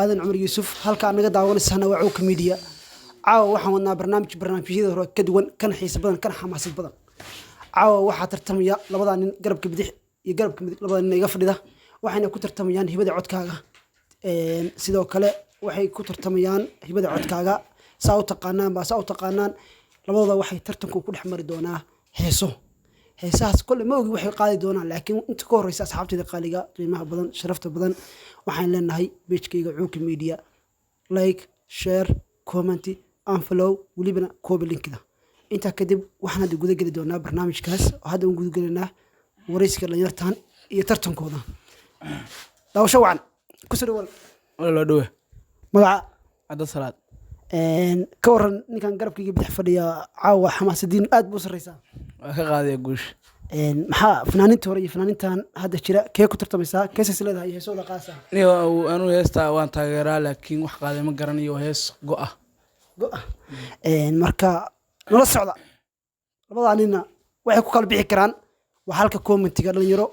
Aadan Cumar Yuusuf halka aad naga daawanaysaana waa Cowka Media. Caawa waxaan wadnaa barnaamij barnaamijyada hore ka duwan, kana xiiso badan, kana xamaasad badan. Caawa waxaa tartamaya labadaa nin, garabka bidix iyo garabka midig. Labada nin iga fadhida waxayna ku tartamayaan hibada codkaaga. Sidoo kale waxay ku tartamayaan hibada codkaaga. Saa u taqaanaan baa saa u taqaanaan. Labadooda waxay tartanku ku dhex mari doonaa heeso. Heesahaas kolle ma ogi waxay qaadi doonaan, laakiin inta ka horeysa, asxaabtayda qaaliga, qiimaha badan, sharafta badan, waxaan leenahay page-kayga Cuuka Media like, share, comment and follow, welibana copy link-ida. Intaa kadib waxaan hadda guda geli doonaa barnaamijkaas oo hadda un guda gelinaa waraysiga dhalinyartan iyo tartankooda. Daawasho wacan, kusoo dhawaal. Wala dhowe. Magaca? Cadda Salaad. Ka waran ninkan garabkayga bidix fadhiya? Caawa xamaasadiin aad buu u sarreysaa. Waa ka qaadaya guusha. Maxaa fanaaninta hore iyo fanaanintan hadda jira kee ku tartamaysaa, keesas leedahay heesooda qaasa? Niyo, anuu heestaa waan taageeraa, laakiin wax qaaday ma garanayo, hees go-ah. Go-ah. Marka nala socda. Labadaa nina waxay ku kala bixi karaan waa halka comment-iga. Dhalinyaro,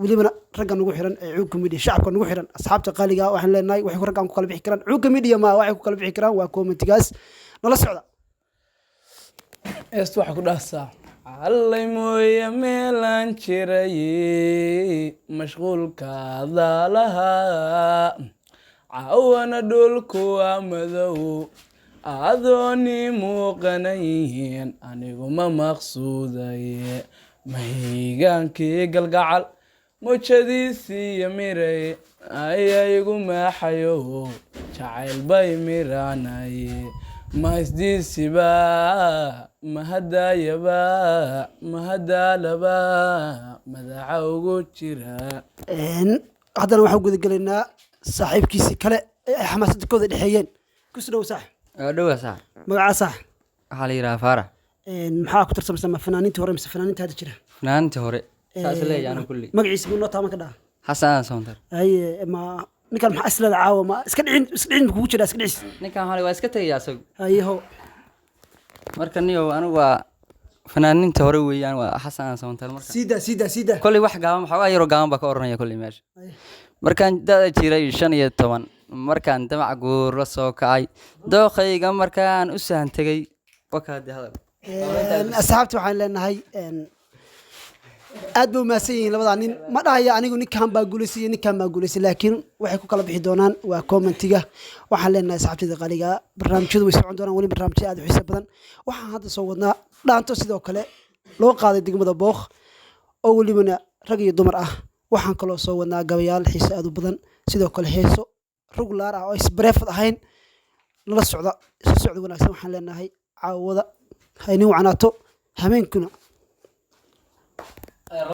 welibana ragga nagu xiran ee Cuuka Media, shacabka nagu xiran, asxaabta qaaliga ah, waxaan leenahay waxay raggan ku kala bixi karaan Cuuka Media ma waxay ku kala bixi karaan waa comment-igaas. Nala socda. Heesta waxaa ku dhahsaa: "Allay mooye meelaan jiray mashquulkaada lahaa, caawana dhulku waa madow, adooni muuqanayn, anigu ma maqsuudaye, mahigaankii galgacal mujadiisiiyo miray ayaa igu maaxayo, jacayl bay miraanaye, ma isdiisiba, mahadayaba, mahadaalaba madaxa ugu jira." Haddana waxaan guda gelaynaa saaxiibkiisii kale ee ay xamaasadda kooda dhexeeyeen. Kusoo dhow, saaxib. Waa dhowa, sax. Magacaa, saax? Waxaa la yidhaha Faarax. Maxaa ku tartamaysaa? Ma fanaaniintii hore mise fanaaniinta hadda jira? Fanaaniinta hore saas leeyahay anu kulli. Magaciisa ma noo taaban ka dhaha? Xasan Aadan Soontar. Haye, ma ninkan maxaa isleeda caawa? Ma iska dhicin, iska dhicin ma kugu jira iska dhicis? Ninkan hore waa iska tegaya asagu. Haye ho. Marka niyow, anigu waa fanaaniinta hore weeyaan, waa Xasan Aadan Soontar marka. Siida, siida, siida. Kolley wax gaaban, waxoogaa yaroo gaaban baa ka oranaya kolley meesha. "Markaan da'da jiray 15, markaan damac guur la soo kacay, dookhayga markaan u sahan tegay." Wakaadi hadal. Asxaabta waxaan leenahay aad bay umahadsan yihiin labadaa nin. Ma dhahaya anigu ninkan baa guulaystay iyo ninkan baa guulaystay, laakiin waxay ku kala bixi doonaan waa comment-iga. Waxaan leenahay, asxaabtayda qaaliga, barnaamijyadu way socon doonaan, weli barnaamijyo aad u xiiso badan. Waxaan hadda soo wadnaa dhaanto sidoo kale loo qaaday degmada Bookh oo welibana rag iyo dumar ah. Waxaan kaloo soo wadnaa gabayaal xiiso aad u badan, sidoo kale heeso regular ah oo isbareefad ahayn. Nala socda, isu socda wanaagsan. Waxaan leenahay caawada ha idin wacnaato, habeenkuna.